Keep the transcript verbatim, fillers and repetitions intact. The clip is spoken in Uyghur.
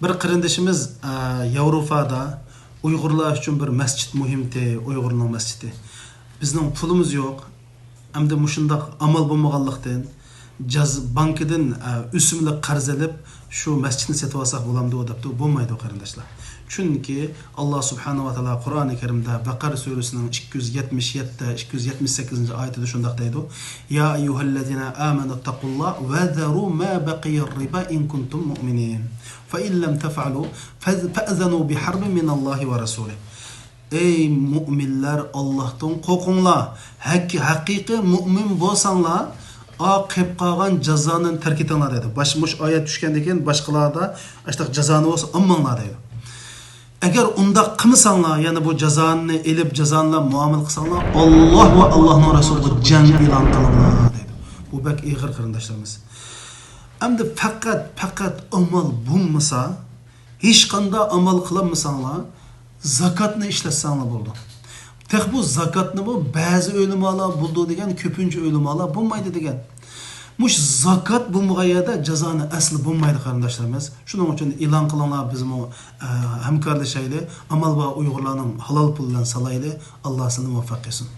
بىر قېرىندىشىمىز، ئە، ياۋروپادا ئۇيغۇرلار ئۈچۈن بىر مەسچىت مۇھىمتى، ئۇيغۇرنىڭ مەسچىتى. بىزنىڭ پۇلىمىز يوق. ئەمدى مۇشۇنداق ئامال بولمىغانلىقتىن، جاز-، بانكىدىن، ئە، ئۆسۈملۈك قەرز ئېلىپ، شۇ مەسچىتنى سېتىۋالساق بولامدۇ دەپتۇ. بولمايدۇ، قېرىنداشلار. چۈنكى ئاللا سۇبھانەھۇ ۋە تائالا قۇرئانى كەرىمدە بەقەرە سۈرىسىنىڭ ئىككى يۈز يەتمىش يەتتە، ئىككى يۈز يەتمىش سەككىزىنچى ئايىتىدە شۇنداق دەيدۇ: يا أيها الذين آمنوا اتقوا الله وذروا ما بقي من الربا إن كنتم مؤمنين. فإن لم تفعلوا فأذ-، فأذنوا بحرب من الله ورسوله. ئەي مۇئمىنلەر، ئاللاھتىن قورقۇڭلار. ھەق-، ھەقىقىي مۇئمىن بولساڭلار، ئا قېلىپ قالغان جازانى تەرك ئېتىڭلار دەيدۇ. باش-، مۇشۇ ئايەت چۈشكەندىن كېيىن باشقىلاردا ئاشتاق جازانى بولسا ئالماڭلار دەيدۇ. ئەگەر ئۇنداق قىلمىساڭلار، يەنى بۇ جازانى ئېلىپ، جازانى بىلەن مۇئامىلە قىلساڭلار، ئاللاھ ۋە ئاللاھنىڭ رەسۇلىغا جەڭ ئېلان قىلىڭلار دەيدۇ. بۇ بەك ئېغىر، قېرىنداشلىرىمىز. ئەمدى پەقەت، پەقەت ئامال بولمىسا، ھېچقانداق ئامال قىلالمىساڭلار، زاكاتنى ئىشلەتسەڭلار بولىدۇ. تېخى بۇ زاكاتنىمۇ بەزى ئۆلىمالار بولىدۇ دېگەن، كۆپىنچە ئۆلىمالار بولمايدۇ دېگەن. مۇشۇ زاكات بولمىغان يەردە جازانى ئەسلى بولمايدۇ، قېرىنداشلىرىمىز. شۇنىڭ ئۈچۈن ئېلان قىلىڭلار، بىزمۇ، ئە، ھەمكارلىشايلى. ئامال بار ئۇيغۇرلارنىڭ ھالال پۇلى بىلەن سالايلى. ئاللا سىلىنى مۇۋەپپەق قىلسۇن.